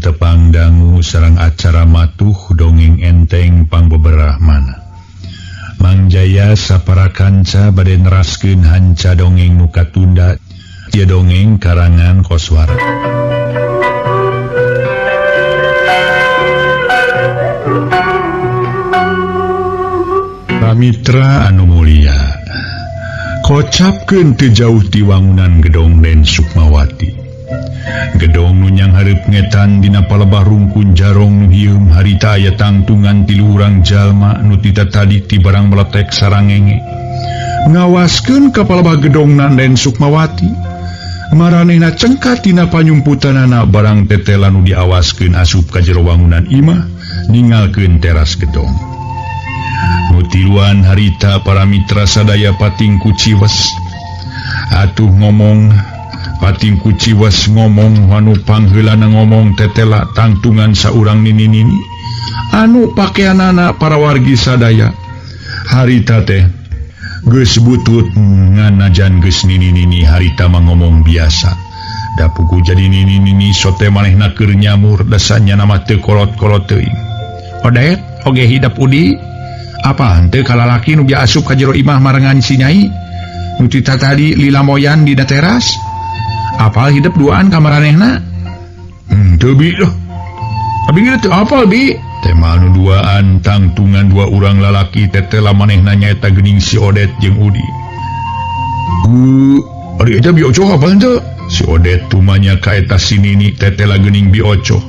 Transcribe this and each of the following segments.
Tepang dangu sareng acara matuh dongeng enteng pangbeberah mana. Mang Jaya sapara kanca bade neraskeun hanca dongeng nu katunda ieu dongeng karangan Koswara. Pamitra anu mulia, kocapkeun teu jauh ti wangunan gedong Den Sukmawati. Gedong nu nyanghareup ngetan dina palebah rungkun jarong nu hieum harita aya tangtungan tilu urang jalma nu tita tadi ti barang meletek sarangenge. Ngawaskeun ka palebah gedongna Den Sukmawati. Maranehna cengkat tina panyumputanana barang tetela nu diawaskeun asup ka jero wangunan imah ningalkeun teras gedong. Nu tiluan harita para mitra sadaya pating kuciwes. Atuh ngomong pating kuciwes ngomong anu pangheulana ngomong tetela tangtungan saurang nini-nini anu pakeanana para wargi sadaya. Harita teh geus butut nganajan geus nini-nini harita mah ngomong biasa. Da pugu jadi nini-nini sote manehna keur nyamur dasanya nama teu kolot-kolot teuing. Odet oge hidep Udi apa henteu kalalaki nu asup ka jero imah marengan si Nyai nu tita tadi lilamoyan dina teras. Apal hidup duaan ka maranehna? Teu bi loh. Abi geus teu apal bi. Tema nu duaan tangtungan dua urang lalaki tetela manehna nyaeta geuning si Odet jeung Udi. Ari eta Bi Ocoh apal henteu? Si Odet tumanya ka eta si Nini tetela geuning Bi Ocoh.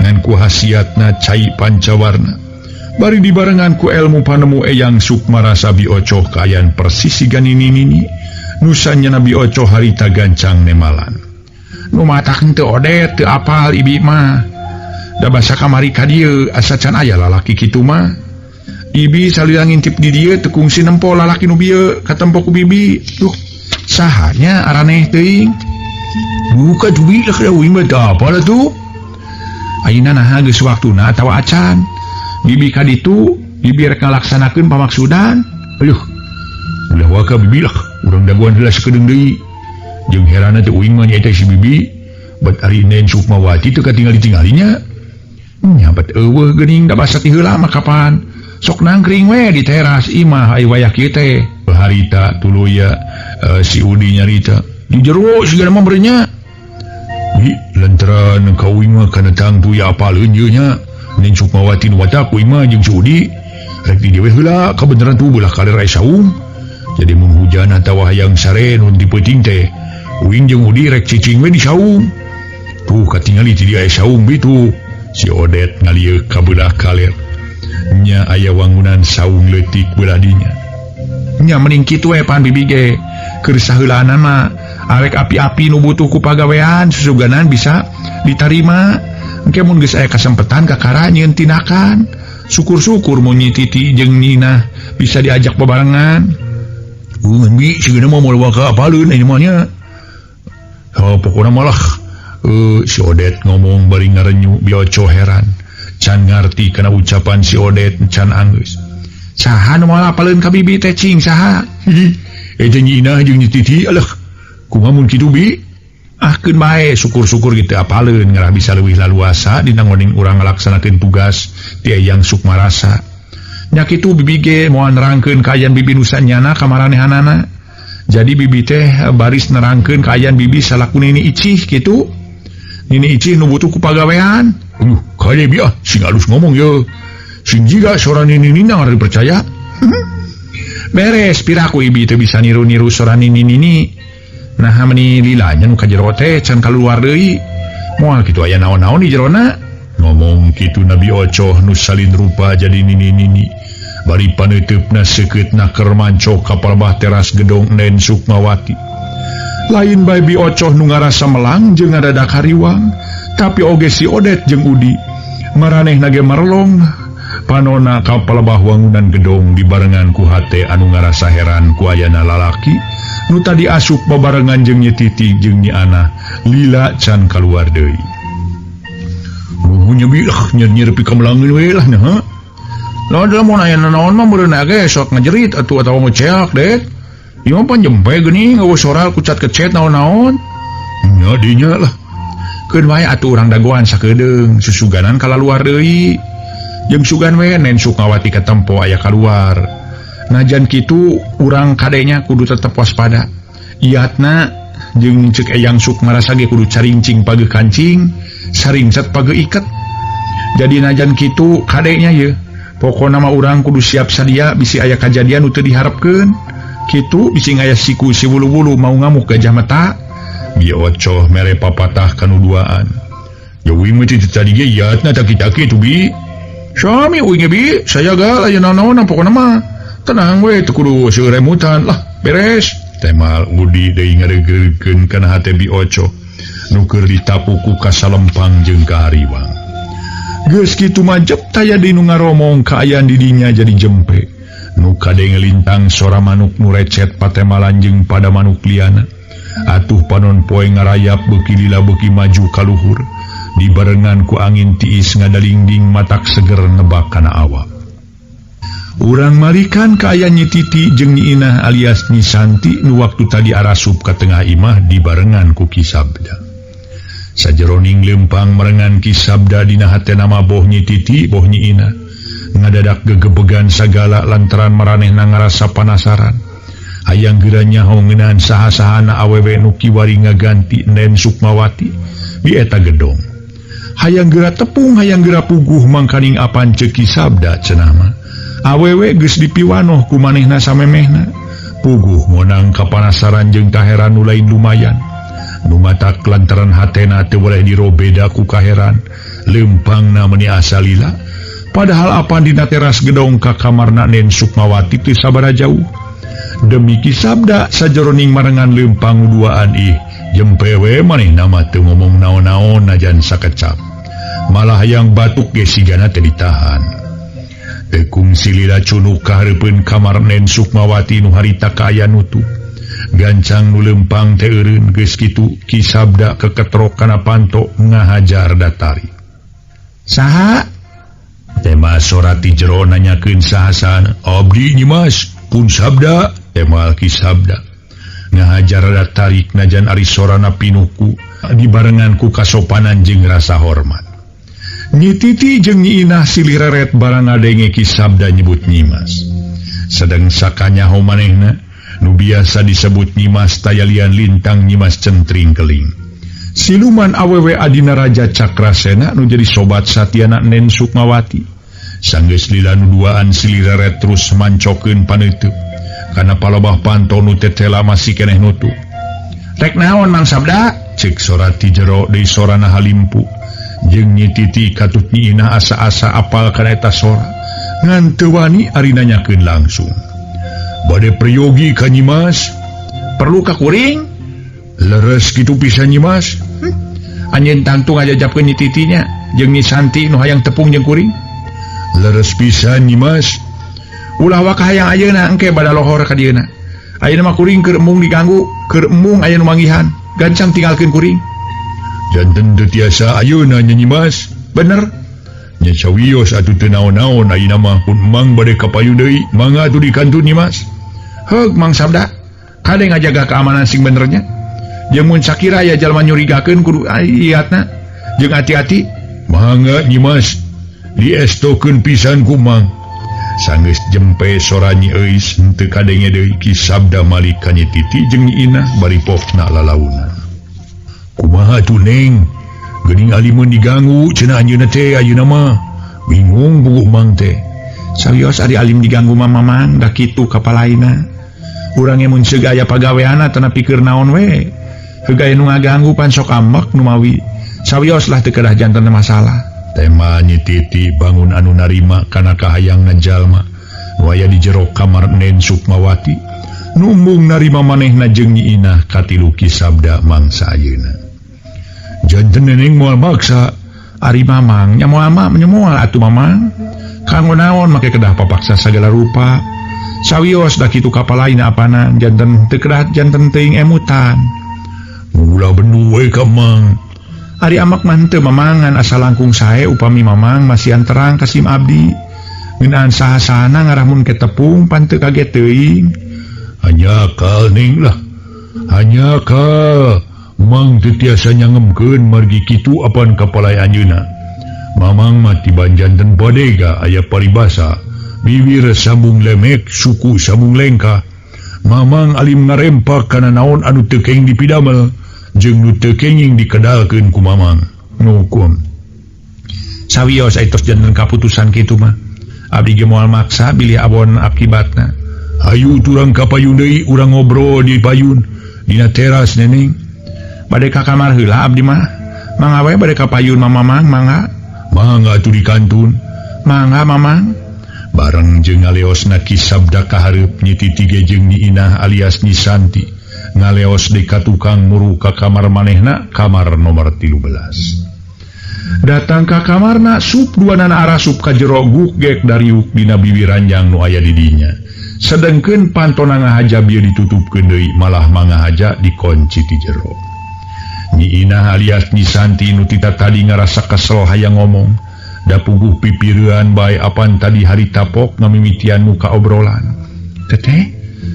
Ngan ku hasiatna cai pancawarna. Bari dibarengan ku elmu panemu Eyang Sukmarasa Bi Ocoh kaayaan persis siga nini-nini. Nusanya Nabi Ocoh harita gancang nemalan. Nu matak henteu Odet teu apal ibi mah. Da basa kamari ka dieu asa can aya lalaki kitu mah. Ibi salila ngintip di dieu teu kungsi nempo lalaki nu bieu katempo ku bibi. Duh, sahanya araneh teuing. Buka duit lah kada uing mah teu apal atuh. Ayeuna naha geus waktuna atawa acan. Bibi ka ditu, bibi rek ngalaksanakeun pamaksudan. Aduh, ulah waka bibi lah. Urang dagoan heula sakedeung deui. Jeung herana teh uing mah nyaeta si bibi. Bet ari Nen Sukmawati teu katingali-tinggalinya. Nya bet eueuh geuning da basa ti heula mah kapan. Sok nangkring we di teras imah ai wayah kieu teh. Harita tuluy si Udi nyarita. Di jero sigana mah beureunnya. Bi lantaran ka uing mah kana tangtu ya apaleun ieu nya. Nen Sukmawati nu watak uing mah jeung si Udi. Rek di dieu we heula kabeneran tuh belah kaler aya saung. Jadi mun hujan atawa hayang sare nu di peuting teh uing jeung Udi rek cicing we di saung. Tuh katingali ti dia aya saung bitu. Si Odet ngalieuk ka belah kaler. Nya aya wangunan saung leutik belah dinya. Nya mending kitu we pan bibi ge. Keur saheulana mah arek api-api nu butuh ku pagawean susuganan bisa ditarima. Engke mun geus aya kasempetan kakara nyieun tindakan. Syukur-syukur mun Nyi Titi jeung Nina bisa diajak bebarengan. Bi sigana mah moal waka apaleun ini mah nya. Oh, pokona malah si Odet ngomong bari ngarenyu Bi Ocoh heran. Can ngarti kana ucapan si Odet can anggeus. Saha nu moal apaleun ka bibi teh cing saha? Eta Nyi Inah jeung Nyi Titi alah. Kumaha mun kitu bi? Ah keun bae syukur-syukur kitu apaleun ngarah bisa leuwih laluasa dina ngoning urang ngalaksanakeun tugas ti Eyang Sukmarasa. Nya kitu bibi ge moal nerangkeun kaayaan bibi nu sanyana ka maranehanana. Jadi bibi teh baris nerangkeun kaayaan bibi salaku Nini Icih kitu. Nini Icih nu butuh ku pagawean. Aduh, kade bi ah sing alus ngomong ye. Sing jiga sora Nini Nina ngaran dipercaya. Beres piraku ibi teh bisa niru-niru sora Nini Nini. Nah meni lilanya nu ka jero teh can kaluar deui. Moal kitu aya naon-naon di jerona. Ngomong kitu Nabi Ocoh nu salin rupa jadi nini-nini. Bari paneuteup seukeut naker manco ka palebah teras gedong Nen Sukmawati. Lain bae Bi Ocoh nu ngarasa melang jeung ngadadak hariwang, tapi oge si Odet jeung Udi. Maranehna ge marelong panona ka palebah wangunan gedong dibarengan ku hate anu ngarasa heran ku ayana lalaki nu tadi asup babarengan jeung Nyi Titi jeung Nyi Anah lila can kaluar deui. Nuhun nya bi lah nyeri pikamelangeun we lah nya. Lawan lamun aya nanaon mah meureun ge sok ngajerit atuh atawa ngeceak deh. Ieu mah pan jempe geuning eueuh soral kucat kecet naon-naon. Nya dinya lah. Keun wae atuh urang dagoan sakedeung susuganan kalaluar deui. Jeung sugan we Nen Sukmawati katempo aya kaluar. Najan kitu urang kadenya kudu tetep waspada. Iatna jeung ceuk Eyang Sukmarasa ge kudu carincing page kancing, saringset page iket. Jadi najan kitu kadenya ye. Pokona mah urang kudu siap sadia bisi aya kajadian nu teu diharepkeun. Kitu bisi ngaya siku si wulu-wulu mau ngamuk gajah mata. Bi Ocoh mere papatah kanu duaan. Ya uing mah teu tadi ge iatna taki-taki tu bi. Sami uing ge bi, saya gal aya naon-naon pokona mah. Tenang we teu kudu seueur remutan lah, beres. Temal Udi deui ngareugreugkeun kana hate Bi Ocoh nu keur ditapuku ka salempang jeung ka hariwang. Geus kitu mah jep taya deui nu ngaromong kaayaan di dinya jadi jempe. Nu kadenge lintang sora manuk nu recet patemalan jeung pada manuk liana. Atuh panon poe ngarayap beuki lila beuki maju ka luhur. Dibarengan ku angin tiis ngadalingding matak seger nebak kana awak. Urang marikan kaayaan Nyi Titi jeung Nyi Inah alias Nyi Santi nu waktu tadi arasup ka tengah imah dibarengan ku Ki Sabda. Sajeroning lempang merengan Ki Sabda dina hatena mah boh Nyi Titi boh Nyi Inah. Ngadadak gegebegan sagala lantaran maranehna ngarasa panasaran. Hayang geura nyaho ngeunaan saha-sahana awewe nu kiwari ngaganti Nen Sukmawati di eta gedong. Hayang geura tepung hayang geura puguh mangkaning apan ceuk Ki Sabda cenah mah. Awewe geus dipiwanoh ku manehna samemehna. Puguh monang kapanasaran jeung kaheran nu lain lumayan. Nu matak lantaran hatena teu boleh dirobeda ku kaheran. Lempangna meuni asa lila. Padahal apan dina teras gedong ka kamarna Nen Sukmawati teu sabaraha jauh. Demi Ki Sabda sajeroning marengan lempang duaan ih jempe we manehna mah teu ngomong naon-naon najan sakecap. Malah hayang batuk ge sigana teu ditahan. Tekung silila cunuk kahareupeun kamar Nen Sukmawati nu harita kaayaan nutup. Gancang nu lempang teh eureun geus kitu Ki Sabda keketrok kana panto ngahajar datari. Saha? Tema sora ti jero nanyakeun saha-sahana. Abdi Nyi Mas, pun Sabda, temal Ki Sabda. Ngahajar datarik najan ari sorana pinuku dibarengan ku kasopanan jeung rasa hormat. Nyi Titi jeung Nyi Inah silih reret barang ngadenge Ki Sabda nyebut Nyimas. Sedeng sakanyaho manehna nu biasa disebut Nyimas tayalian lintang Nyimas Centring Keling. Siluman awewe adina Raja Cakrasena nu jadi sobat satiana Nen Sukmawati. Sanggeus lila nu duaan silih reret terus mancokeun paneuteuk. Kana palobah panto nu tetela masih keneh nutup. Rek naon Mang Sabda? Ceuk sora ti jero deui sorana halimpu. Jeung Nyi Titi katut Nyi Inah asa-asa apal kana eta sora. Ngan teu wani ari nanyakeun langsung. Bade priyogi ka Nyimas? Perlu ka kuring? Leres kitu pisan Nyimas. Anjeun tangtu ngajajapkeun Nyi Titinya jeung Nyi Santi nu hayang tepung jeung kuring. Leres pisan Nyimas. Ulah waka hayang ayeuna engke bada lohor ka dieuna. Ayeuna mah kuring keur embung diganggu, keur embung aya nu manggihan. Gancang tinggalkeun kuring. Janten teu tiasa ayeuna nya Nyimas. Bener. Nya sawios atuh teu naon-naon ayeuna mah pun emang bade kapayu deui. Mangga atuh dikantun Nyimas. Heug Mang Sabda. Kade ngajaga keamanan sing benernya. Jeung mun sakira aya jalma nyurigakeun kudu iatna. Jeung hati-hati. Mangga Nyimas. Diestokeun pisan ku Mang. Sanggeus jempe sora Nyi Euis henteu kadenge deui Ki Sabda malik ka Nyi Titi jeung Nyi Inah bari pokna lalauna. Kumaha tuh Neng? Geuning alimun diganggu cenah anjeunna teh ayeuna mah. Bingung buuk Mang teh. Sawios ari alim diganggu mah Mamang da kitu kapalaina. Urang ge mun seug aya pagaweanna teu nepi keur naon we. Heug aya nu ngaganggu pan sok ambek nu mawi. Sawios lah teu kedah janten masalah. Tema Nyi Titi bangun anu narima kana kahayang jalma nu aya di jero kamar Nen Sukmawati. Nu embung narima manehna jeung Nyi Inah katilu Ki Sabda mangsa ayeuna. Janten neneng moal maksa ari Mamang nya moal mah nya moal atuh Mamang. Kanggo naon make kedah papaksa sagala rupa. Sawios da kitu kapalaina apana janten teu kedah janten teuing emutan. Ulah bendu we ka Mang. Ari amak mah henteu mamangan asa langkung sae upami Mamang masihan terang ka sim abdi. Ngeunaan saha-sahana ngaramun ke tepung pan teu kaget teuing. Hanya akal ning lah. Hanya akal. Mang teu tiasa nyangemkeun margi kitu apan kapalai anjeunna. Mamang mah tiban janten bodega aya paribasa, bibir sambung lemek, suku sambung lengkah. Mamang alim ngarempak kana naon anu teu kenging dipidamel jeung nu teu kenging dikedalkeun ku Mamang. Nukum. Sawios aya tos janten kaputusan kitu mah. Abdi ge moal maksa bilih abon akibatna. Hayu urang ka payun deui, urang ngobrol di payun dina teras Neneng. Bade ka kamar heula abdi mah. Mangga we bade ka payun mah Mamang, mangga. Mangga atuh di kantun. Mangga Mamang. Bareng jeung ngaleosna Ki Sabda kahareup Nyi Titi ge jeung Nyi Inah alias Nyi Santi ngaleos deui ka tukang muru ka kamar manehna, kamar nomor 13. Datang ka kamarna sup duanana arasup ka jero gugek dariuk dina bibir ranjang nu aya di dinya. Sedengkeun pantona ngahaja bieu ditutupkeun deui malah mangahaja dikunci ti jero. Nyi Inah alias Nyi Santi nu tita tadi ngarasa kesel hayang ngomong, da puguh pipireuan bae apan tadi hari tapok ngamimitian muka obrolan. Teteh,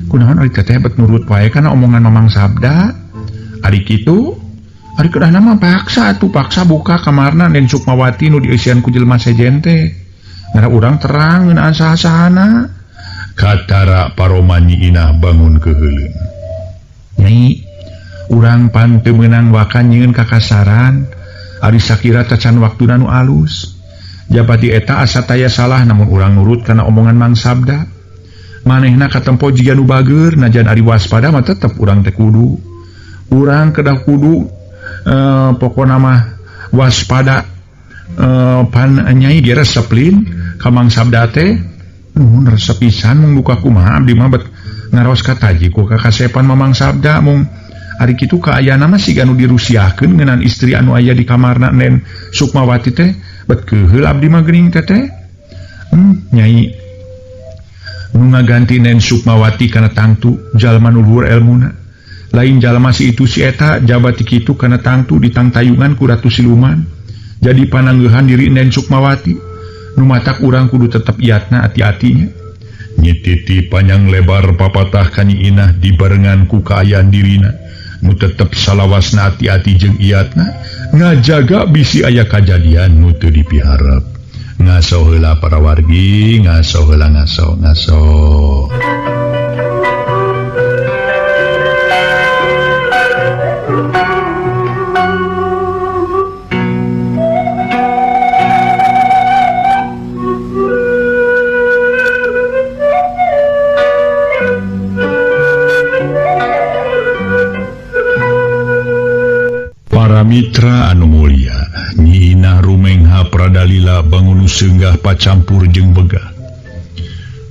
kunaon ari teteh bet nurut wae kana omongan Mamang Sabda? Ari kitu? Ari kedahna mah paksa atuh, paksa buka kamarna Nen Sukmawati nu dieusian ku jelema sejen teh. Ngara urang terang ngeunaan saha-sahana. Katara paroman Nyi Inah bangun keuheuleun. Nyai, urang pan teu meunang wakan nyieun kakasaran, ari sakira tacan waktuna nu alus. Japati eta asa taya salah namun urang nurut kana omongan Mang Sabda. Manehna katempo jiga nu bageur, najan ari waspada mah tetep urang teh kudu. Urang kedah kudu pokona mah waspada pan Nyai ge resep lin ka Mang Sabda teh. Nuhun resep pisan mung duka kumaha abdi mah bet ngaros kataji ku kakasepan Mamang Sabda mung ari kitu kaayana mah siga nu dirusiahkeun ngeunaan istri anu aya di kamarna Nen Sukmawati teh bet keuheul abdi mah geuning teteh. Nyai nu ngaganti Nen Sukmawati kana tangtu jalma nu luhur elmuna. Lain jalma si itu si eta jabati kitu kana tangtu ditangtayungan ku Ratu Siluman. Jadi pananggeuhan diri Nen Sukmawati. Nu matak urang kudu tetep iatna ati-atinya. Nyi Titi panjang lebar papatah ka Nyi Inah dibarengan ku kaayaan dirina. Nu tetep salawasna ati-ati jeung iatna ngajaga bisi aya kajadian nu teu dipiharep. Ngaso heula para wargi, ngaso heula ngaso, ngaso. Para mitra anu mulia, Nyi Inah rumengha pradalila bangun seunggah pacampur jeung begah.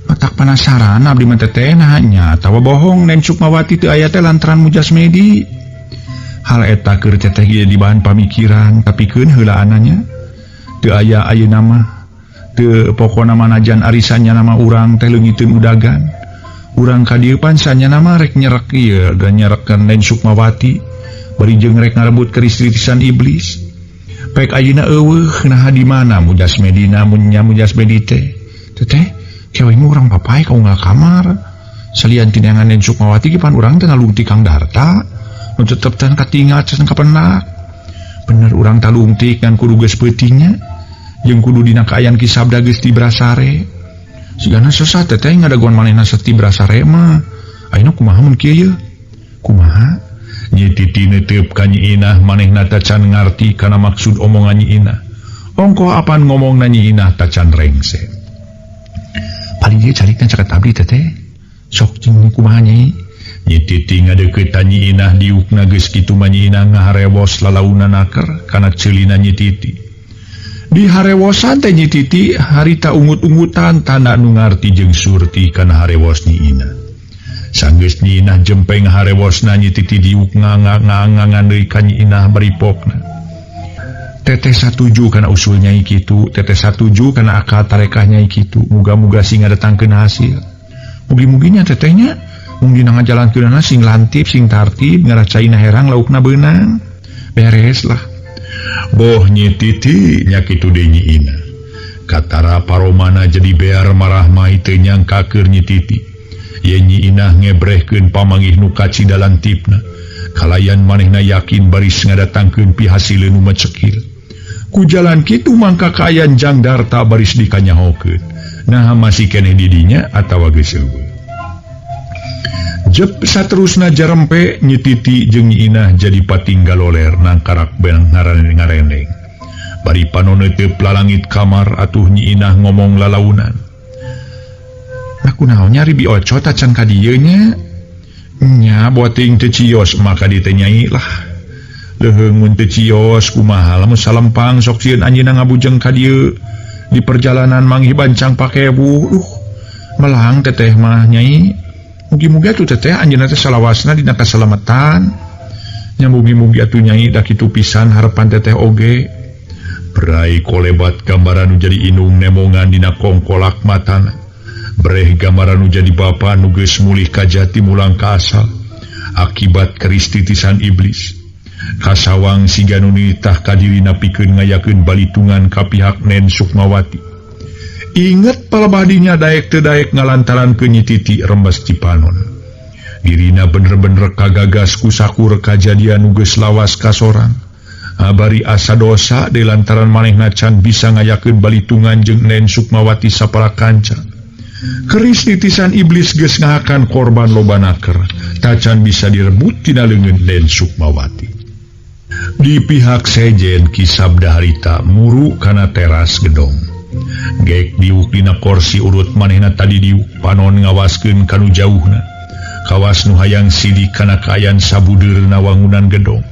Matak penasaran abdi mah teteh nya atawa bohong Nen Sukmawati teu aya teh lantaran Mujasmedi. Hal eta keur teteh ge jadi bahan pamikiran tapi keun heulaananya teu aya ayeuna mah teu pokona mah najan arisannya nama urang teh leungiteun udagan. Urang ka dieu pan sanyana mah rek nyerek ieu da nyerekkeun Nen Sukmawati. Bari jeung rek ngarebut keristritisan iblis. Pek ayeuna eueuh naha di mana Mujasmedi namun nya Mujasmedi teh. Teteh, kewe mah urang papae ka unggal kamar. Salian ti neangan Nen Sukmawati ge pan urang teh ngalungtik Kang Darta. Nu tetep teh katingal can kapenak. Bener urang talungtik ngan kudu geus peutingnya. Jeung kudu dina kaayaan Ki Sabda geus tibrasare. Sigana sesah teteh ngadagoan manehna setibrasare mah. Ayeuna kumaha mun kieu ye? Kumaha? Nyi Titi netep ka Nyi Inah manehna tacan ngarti kana maksud omongan Nyi Inah. Ongkoh apan ngomongna Nyi Inah tacan rengse. Paling ieu carikna caket abdi teteh. Sok jeung kumaha Nyai? Nyi Titi ngadeuketan Nyi Inah diukna geus kitu mah Nyi Inah ngaharewos lalauna naker kana ceulina Nyi Titi. Di harewosan teh Nyi Titi harita ungut-ungutan tanda nu ngarti jeung surti kana harewos Nyi Inah. Sanggeus Nyi Inah jempeng harewosna Nyi Titi diuk ngangan deui ka Nyi Inah bari pokna. Teteh satuju kana usul Nyai kitu, teteh satuju kana akal tarekah Nyai kitu. Muga-muga sing ngadatangkeun hasil. Mugi-muginya tetehnya mung dina ngajalankeunana sing lantip, sing tartib, ngarah caina herang laukna beunang. Beres lah. Boh Nyi Titi nya kitu deui Nyi Inah. Katara paromana jadi bear marah mah teu nyangka keur Nyi Titi. Ye Nyi Inah ngebrehkeun pamanggih nu kacidalan tipna. Kalayan manehna yakin baris ngadatangkeun pihasileun nu macekil. Ku jalan kitu mangka kaayaan Jang Darta baris dikanyahokeun. Naha masih keneh di dinya atawa geus eueuh. Jep saterusna jarempe Nyi Titi jeung Nyi Inah jadi patinggal loler nangkarak benang ngareneng. Bari panon teu lalangit kamar atuh Nyi Inah ngomong lalaunan. Nah kunaon nya Ribi Oco tacan ka dieu nya? Nya boting teu cios maka ditenyai lah. Leuheung mun teu cios kumaha lamun salempang sok sieun anjeunna ngabujeng ka dieu. Di perjalanan manggih bancang pakebu. Duh, melang teteh mah nyai. Mugi-mugi atuh teteh anjeunna teh salawasna dina kasalamatan. Nya mugi-mugi atuh nyai da kitu pisan harepan teteh oge. Berai kolebat gambaran nu jadi indung nemongan dina kongkolak matana. Breh gambaran nu jadi bapa nu geus mulih ka jati mulang ka asal akibat keris titisan iblis. Kasawang siga nu nitah ka dirina pikeun ngayakeun balitungan ka pihak Nen Sukmawati. Inget palebadinya daek teu daek ngalantaran ke Nyi Titi rembes Cipanon. Dirina bener-bener kagagas ku sakur kajadian nu geus lawas kasorang. Abari asa dosa de lantaran manehna can bisa ngayakeun balitungan jeung Nen Sukmawati sapara kanca. Keris titisan iblis geus ngahakan korban loba naker, tacan bisa direbut tina leungeun Nen Sukmawati. Di pihak sejen Ki Sabda harita muru kana teras gedong. Gek diuk dina korsi urut manehna tadi diuk panon ngawaskeun kanu jauhna. Kawas nu hayang sidik kana kaayaan sabudeurna wangunan gedong.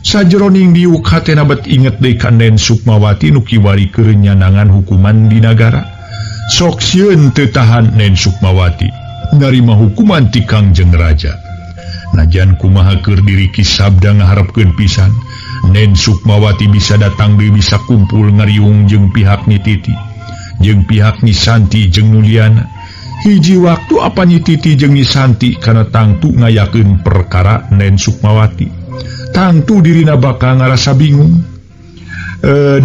Sajeroning diuk hatena bet inget deui ka Nen Sukmawati nu kiwari keur nyanangan hukuman di nagara. Sok sieun teu tahan Nen Sukmawati narima hukuman ti Kangjeng Raja. Najan kumaha keur diri Ki Sabda ngaharepkeun pisan Nen Sukmawati bisa datang deui bisa kumpul ngariung jeung pihak Nyi Titi jeung pihak Nyi Santi jeung Nuliana. Hiji waktu apa Nyi Titi jeung Nyi Santi kana tangtu ngayakeun perkara Nen Sukmawati. Tangtu dirina bakal ngarasa bingung.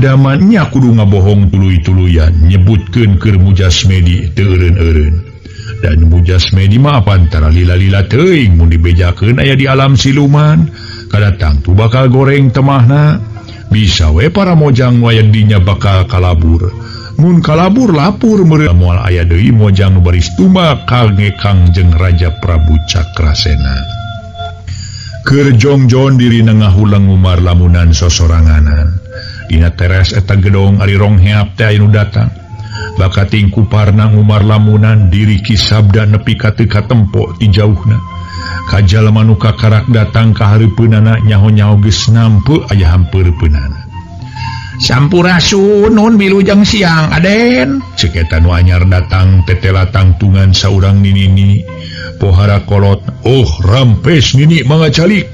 Damannya kudu ngabohong tuluy-tuluyan nyebutkeun keur Mujasmedi teu eureun-eureun. Dan Mujasmedi mah antara lila-lila teuing mun dibejakeun aya di alam siluman. Kadatang tu bakal goreng temahna. Bisa we para mojang wayang dinya bakal kalabur. Mun kalabur lapur meureun moal aya deui mojang nu baris tumbak kangge Kangjeng Raja Prabu Cakrasena. Keur jongjon dirina ngahulang ngumar lamunan sosoranganan. Dina teras eta gedong ari rong heap teh aya nu datang. Bakating kuparna ngumar lamunan diri Ki Sabda nepi ka teu katempo ti jauhna. Kajalma nu kakarak datang ka hareupeunana nyaho-nyaho geus nampe aya hampeureunana. Sampurasun nun wilujeng siang Aden. Ceuk eta nu anyar datang tetela tangtungan saurang ninini. Pohara kolot, oh rampes nini mangga calik.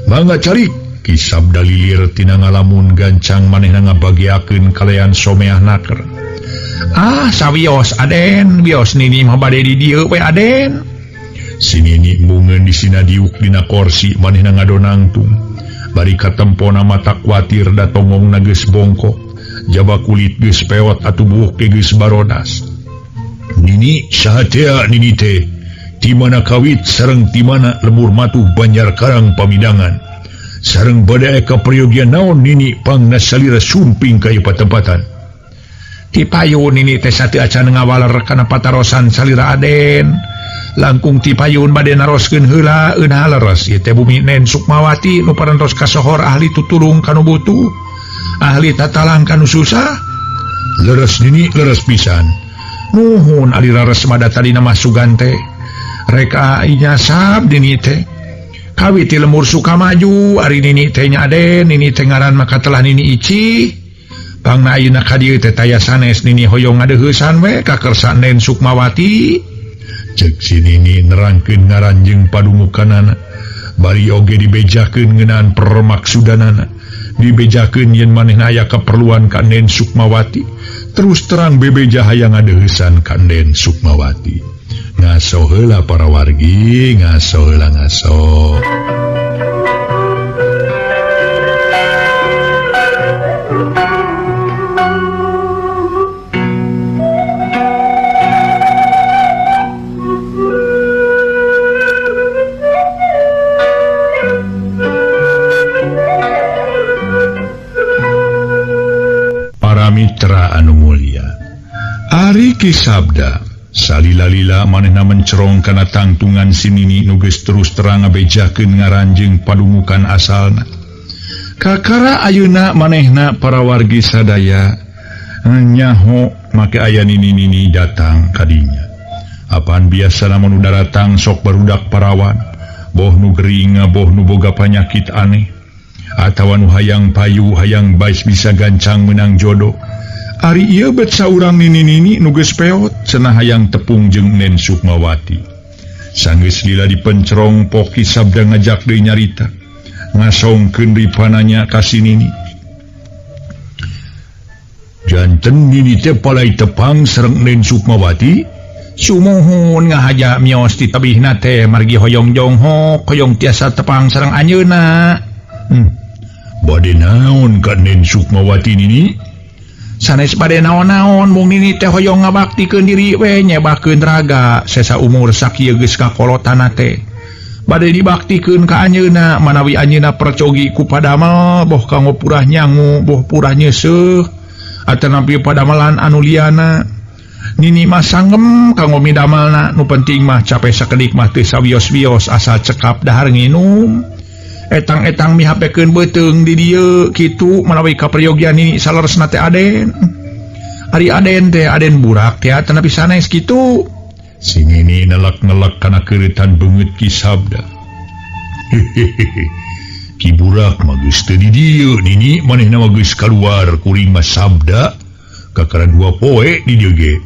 Mangga calik. Ki Sabda lilir tina ngalamun gancang manehna ngabagiakeun kalayan someah naker. Ah sawios Aden, wios nini mah bade di dieu we Aden. Si nini mungeun disina diuk dina korsi manehna ngadonangtung. Bari katempona mata kuatir da tongongna geus bongkok, jaba kulit geus pewot atuh buuk ge geus barodas. Nini saha tea nini teh? Ti mana kawit sareng ti mana lemur matuh Banjar Karang pamidangan. Sareng bade aya kaperyogian naon nini pangna salira sumping ka ieu patempatan. Ti payun nini teh sateu acan ngawaler kana patarosan salira Aden. Langkung ti payun bade naroskeun heula eunah leres ieu teh bumi Nen Sukmawati nu parantos kasohor ahli tutulung kanu butuh, ahli tatalang kanu susah. Leres nini leres pisan. Nuhun ari leres mah da tadina mah sugan teh. Rek nyasab nini teh. Kawit ti lemur Sukamaju ari nini teh nya Aden, nini teh ngaran maka telah nini Ici. Pangna ayeuna ka dieu teh taya sanes nini hoyong ngadeuheusan we ka kersa Nen Sukmawati. Ceuk si nini nerangkeun ngaran jeung padumukanana. Bari oge dibejakeun ngeunaan permaksudanana. Dibejakeun yen manehna aya kaperluan ka Nen Sukmawati. Terus terang bebeja hayang ngadeuheusan ka Nen Sukmawati. Ngaso heula para wargi, ngaso heula ngaso. Kamari Ki Sabda salila-lila manehna mencerong kana tangtungan si Nini nu geus terus terang ngabejakeun ngaran jeung padumukan asalna. Kakara ayeuna manehna para wargi sadaya nyaho make aya Nini-nini datang kadinya. Apaan biasa lamun daratang sok barudak parawan, boh nu gering boh nu boga panyakit aneh atawa nu hayang payu hayang bais bisa gancang menang jodoh. Ari ieu bet saurang nini-nini nu geus peot cenah hayang tepung jeung Nen Sukmawati. Sanggeus lila dipencerong pok Ki Sabda ngajak deui nyarita. Ngasongkeun ripananya ka si Nini. Janten Nini teh palai tepang sareng Nen Sukmawati. Sumuhun ngahaja mios ti tebihna teh margi hoyong jonghok hoyong tiasa tepang sareng anjeunna. Bade naon ka Nen Sukmawati Nini? Sanes bade naon-naon mung Nini teh hoyong ngabaktikeun diri we nyebakeun raga sesa umur sakieu geus kakolotana teh. Bade dibaktikeun ka anjeunna manawi anjeunna percogi ku padamel boh kanggo purah nyangu boh purah nyeuseuh atanapi padamelan anu liana. Nini mah sanggem kanggo midamelna nu penting mah cape sakedik mah teu sawios-wios asal cekap dahar nginum. Etang-etang mihapekeun beuteung di dieu kitu manawi kaperyogian Nini saleresna teh Aden. Ari Aden teh Aden burak teh atanapi sanes kitu. Si Nini nelak-nelak kana keureutan beungeut Ki Sabda. Hehehe. Ki Burak mah geus teu di dieu Nini manehna mah geus kaluar kuring mah Sabda kakara dua poe di dieu ge.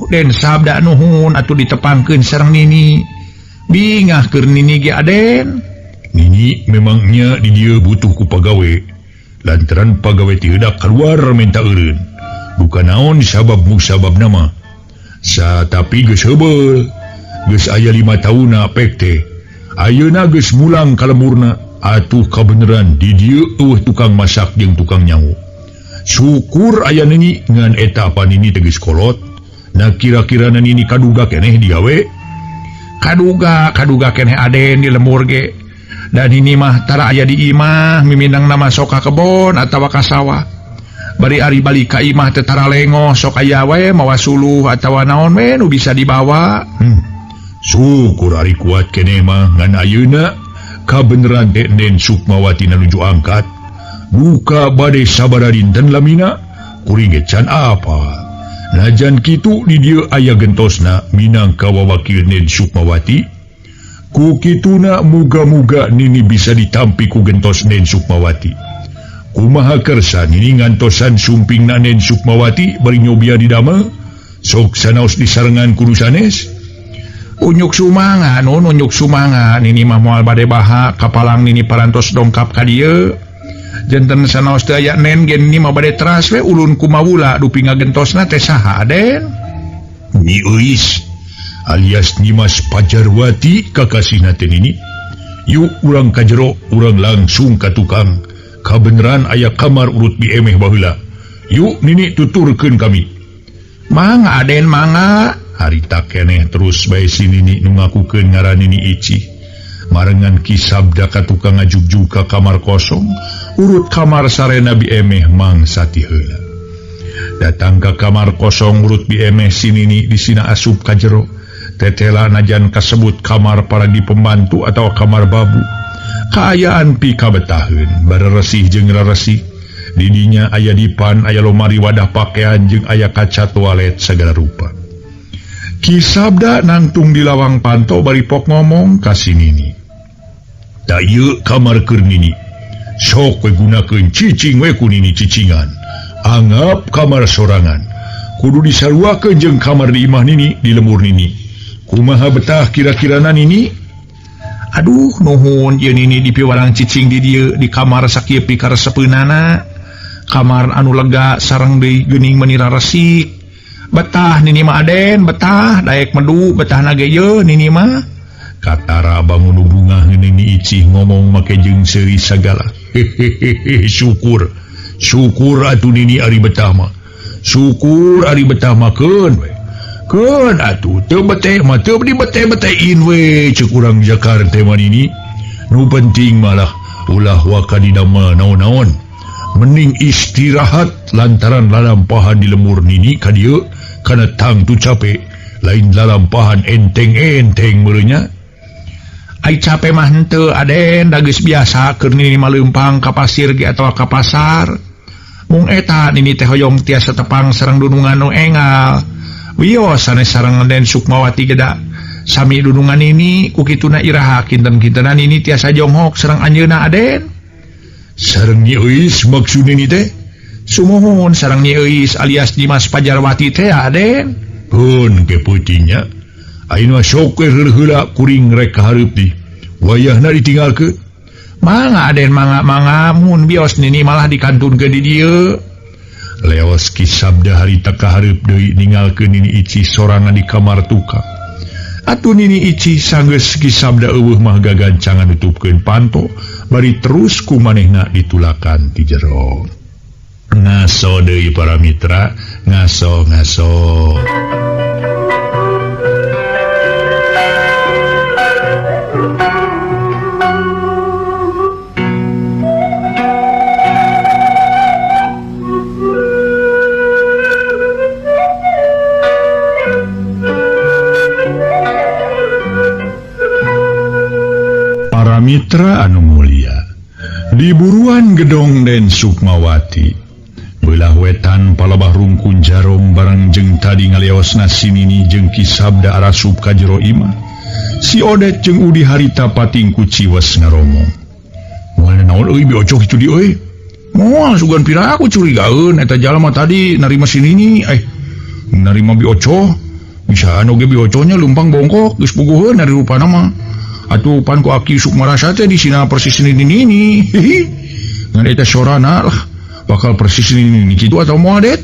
Den Sabda nuhun atuh ditepangkeun sareng Nini. Bingah keur Nini ge Aden. Nini memangnya di dieu butuh ku pagawe lantaran pagawe teh heudak keluar minta eureun. Bukan naon sabab musabab nama. Sa tapi geus heubeul. Geus aya 5 taunna pek teh. Ayeuna geus mulang ka lemurna atuh kabeneran di dieu eueuh tukang masak jeung tukang nyawu. Syukur aya Nini ngan eta apa Nini teh geus kolot. Nah kira-kira Nini kaduga keneh digawe? Kaduga keneh Aden di lemur ge. Dan ini mah tara aya di imah mimindang nama sok ka kebon atawa ka sawah. Bari ari balik ka imah teh tara lengoh sok aya we mawa suluh atawa naon we nu bisa dibawa. Syukur ari kuat keneh mah ngan ayeuna kabeneran teh Nen Sukmawati nuju angkat. Buka bade sabaraha dinten lamina kuring ge can apa. Najan kitu di dieu aya gentosna minangka wawakil Nen Sukmawati. Ku kituna muga-muga Nini bisa ditampi ku gentos Nen Sukmawati. Kumaha kersa Nini ngantosan sumpingna Nen Sukmawati bari nyobia di damel sok sanaos disarengan ku nu sanes. Unyuk sumanga nun unyuk sumanga Nini mah moal bade baha kapalang Nini parantos dongkap ka dieu. Janten sanaos teu aya Nen ge Nini mah bade teras we ulun kumawula dupi ngagentosna teh saha Aden? Nyi Euis alias Nyimas Pajarwati kakasihna teh Nini. Yuk urang ka jero, urang langsung ka tukang. Kabeneran aya kamar urut bi emeh baheula. Yuk Nini tuturkeun kami. Mangga Aden mangga. Harita keneh terus bae si Nini nu ngakukeun ngaran Nini Ici. Marengan Ki Sabda ka tukang ngajugjug ka kamar kosong, urut kamar sarena bi emeh mangsa ti heula. Datang ka kamar kosong urut bi emeh si Nini disina asup ka jero. Tetela najan kasebut kamar paragi pembantu atau kamar babu. Kaayaan pi kabetaheun, bareresih jeung raresih. Didinya aya dipan, aya lomari wadah pakaian jeung aya kaca toilet segala rupa. Ki Sabda nangtung di lawang panto bari pok ngomong ka si Nini. Da ieu kamar keur Nini. Sok we gunakeun cicing we ku Nini cicingan. Anggap kamar sorangan. Kudu disaruakeun jeung kamar di imah Nini, di lemur Nini. Kumaha betah kira-kirana Nini? Aduh nuhun ieu Nini dipiwarang cicing di dieu di kamar sakieu pikaresepeunana. Kamar anu lega sareng deui geuning meuni raresik. Betah Nini mah Aden, betah daek medu betahna ge yeuh Nini mah. Katara bangun bungah Nini Icih ngomong make jeung seuri sagala. Hehehe syukur. Syukur atuh Nini ari betah mah. Syukur ari betah mah keun we. Keun atuh teu beteh mah teu dibete-betein we ceuk urang Jakarta mah Nini. Nu penting malah ulah waka dina mah naon-naon. Mending istirahat lantaran lalampahan di lemur Nini ka dieu kana tangtu capek lain lalampahan enteng-enteng meureunnya. Ai capek mah henteu Aden da geus biasa keur nini mah leumpang ka pasir ge atawa ka pasar. Mung eta nini teh hoyong tiasa tepang sareng dunungan nu engal. Wios sanes sareng Den Sukmawati ge da sami dunungan nini ku kituna iraha kinten-kintenan nini tiasa jonghok sareng anjeunna Aden. Sareng Nyi Euis maksud nini teh? Sumuhun sareng Nyi Euis alias Dimas Pajarwati teh Aden. Pun ke peutingnya. Ayeuna sok we heula kuring rek kahareup di. Wayahna ditinggalkeun. Mangga Aden mangga mangga mun bios nini malah dikantunkeun di dieu. Leos Ki Sabda harita kahareup deui ninggalkeun Nini Ici sorangan di kamar tukang. Atuh Nini Ici sanggeus Ki Sabda eueuh mah gagancangan nutupkeun panto bari terus ku manehna ditulakan ti jero. Ngaso deui para mitra, ngaso ngaso. Para mitra anu mulia, di buruan gedong Den Sukmawati, belah wetan palebah rungkun jarom bareng jeung tadi ngaleosna si Nini jeung Ki Sabda arasup ka jero imah. Si Odet jeung Udi harita pating ku ciwes ngaromong. Moal naon euy biocoh kitu di euy. Moal sugan pira aku curigaeun eta jalma tadi narima si Nini, narima biocoh. Bisaan oge biocohnya lumpang bongkok geus puguheun dari rupana mah. Atuh pan ku aki Sukmarasa teh di sina persis nini nini. Hihi. Ngan eta sorana lah bakal persis nini nini kitu atau moal det.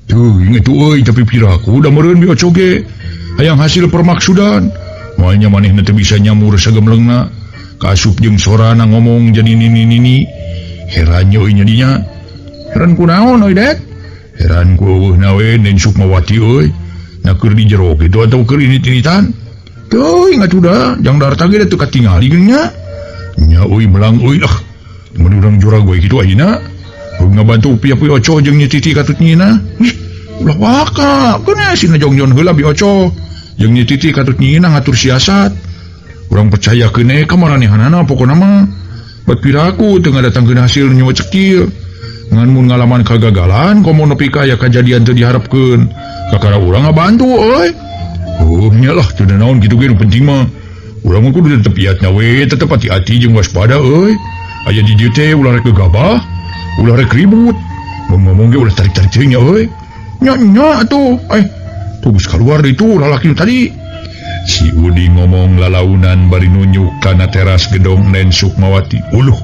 Tuh inget tuh euy tapi piraku da meureun biocoh ge. Hayang hasil permaksudan. Moalnya manehna teu bisa nyamur sagemlengna. Kaasup jeung sorana ngomong jadi nini nini. Heran euy nyadinya. Heran kunaon euy det? Heran ku eueuhna we Den Sukmawati euy. Na keur di jero kitu atau keur init-initan. Tuh ingat udah, jang darta ge teu katingali geuning nya. Nya euy melang euy ah. Mun urang jurag we kitu ayeuna. Ngabantu pia-pia ocoh jeung Nyi Titi katut nyina. Ih, ulah waka. Keun sina jongjon heula bi ocoh. Jeung Nyi Titi katut nyina ngatur siasat. Urang percaya keun ka maranehanana pokona mah. Bat piraku teu ngadatangkeun hasil nyawa cekil. Ngan mun ngalaman kagagalan komo nepi ka aya kajadian teu diharepkeun. Kakara urang ngabantu euy. Oh nya lah teu naon kitu ge nu penting mah. Urang mah kudu tetep iatna we, tetep hati-hati jeung waspada euy. Aya di dieu teh ulah rek gegabah, ulah rek ribut. Mun ngomong ge ulah tarik-tarik teuing nya euy. Nya nya atuh. Tuh geus kaluar deui tuh lalaki nu tadi. Si Udi ngomong lalaunan bari nunjuk kana teras gedong Den Sukmawati. Uluh,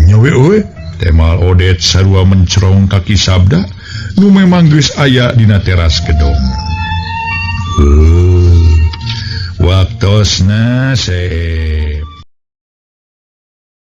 nya we euy. Temal Odet sarua mencerong ka Ki Sabda nu memang geus aya dina teras gedong. Waktosna se